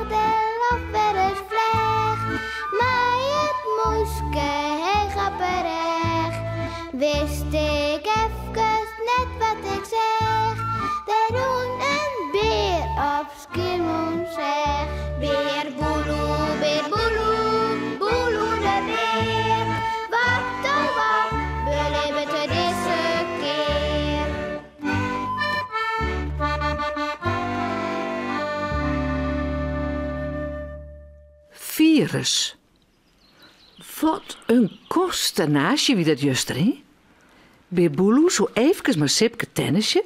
de loft wer ris fleach. Mei it mûske heech op 'e rêch. Wist ik efkes net wat ik seach. Der rûn in bear op Skiermûntseach. Bear Boeloe, bear Boeloe, Boeloe de bear. Wat oh wat belibbet er dizze kear? Firus. Wat in konsternaasje wie dat juster, hè? Bear Boeloe soe eefkes mei Sipke tennisje,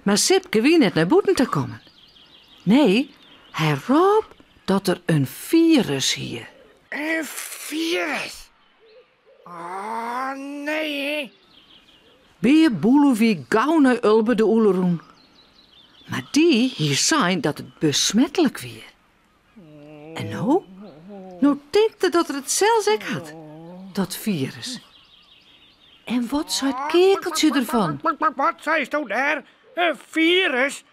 mar Sipke wie net nei bûten ta kommen. Nee, hy rôp dat er in firus hie. In firus? Oh, nee, hè? Bear Boeloe wie gau nei Ulbe de Ûle rûn. Mar dy hie sein dat it besmetlik wie. En no? No tinkt er dat er it sels ek hat, dat firus. En wat seit Keakeltsje derfan? Wat seisto dêr? In firus?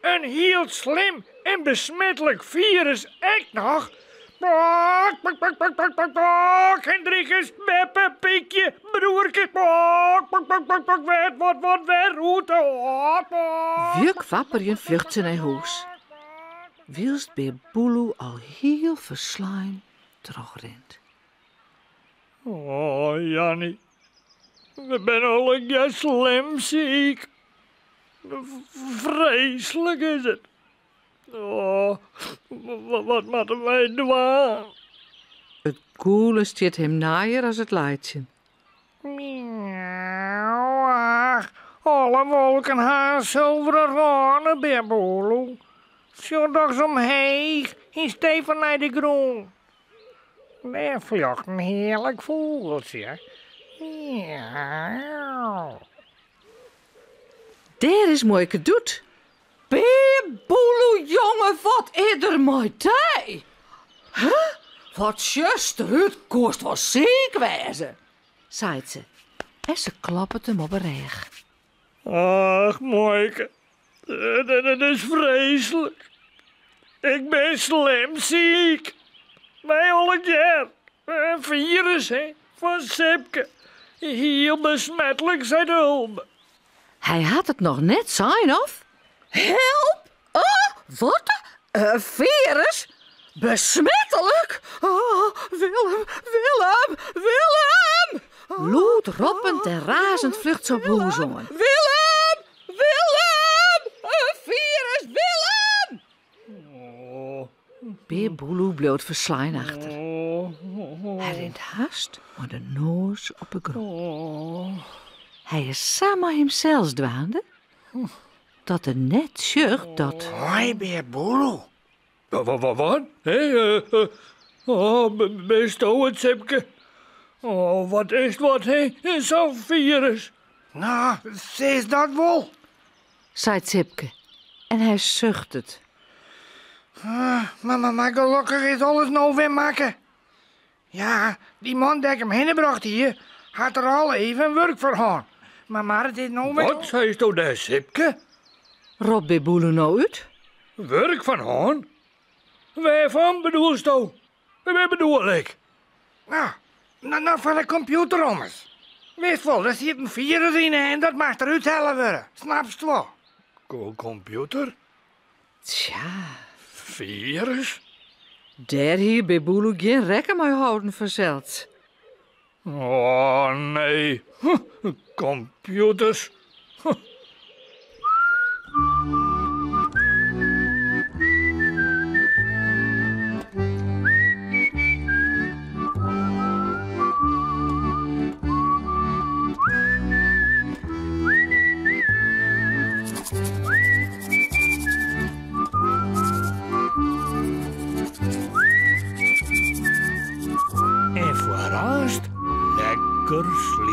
In hiel slim en besmetlik firus ek noch? Bok, bok, bok, bok, bok, bok, bok, Hendrikus, beppe, Piekje, broerke, bok, bok, bok, bok, bok, wêr, wat, wat, wêr, hoe, te, bok, bok. Wjuk wapperjend fljocht se nei hûs. Wylst Bear Boeloe al hiel ferslein trochrint. Oh, Janny, we binne allegear slim siik. Freeslik is it. Oh, wat moatte wy dwaan? It gûlen stiet him neier as it laitsjen. Miauw, ach, alle wolken ha in sulveren râne, Bear Boeloe. Sjoch dochs omheech yn stee fan nei de grûn. Dêr fljocht in hearlik fûgeltsje. Miauw. Dêr is muoike Doet. Bear Boeloe, jonge, wat is der mei dy? Huh? Wat sjochst derút, koest wol siik wêze, seit se en se kloppet him op 'e rêch. Ach, muoike, it is freeslik. Ik bin slim siik. Wy allegear. In firus, hè, fan Sipke. Hiel besmetlik, seit Ulbe. Hy hat it noch net sein, of? Help! Oh, wat? In firus? Besmetlik? Oh, Willem, Willem, Willem! Lûd roppend en razend flucht se op hûs oan. Willem! Willem! In firus, Willem! Bear Boeloe bliuwt ferslein achter. Hy rint hast mei de noas op 'e grûn. Hy is sa mei himsels dwaande dat er net sjocht dat. Hoi, Bear Boeloe. Wat? Hé, oh, bisto it, Sipke? Oh, wat is wat, hé? Sa'n firus. No, sis dat wol. Seit Sipke en hy suchtet. Mar, mar, mar gelokkich is alles no wer makke. Ja, dy man dêr't ik him hinne brocht hie, hat der al even wurk foar hân. Mar, mar it is no wer. Wat seisto dêr, Sipke? Ropt Bear Boeloe no út. Wurk fan hân? Wêrfan bedoelsto? Wêr bedoel ik? No, no, no fan de kompjûter ommers. Witst wol, der siet in firus yn en dat moast derút helle wurde. Snapst wol? Kompjûter? Tsja. Firus? Dêr hie Bear Boeloe gjin rekken mei holden fansels. Oh nee, kompjûters. En foar aanst lekker sliepe.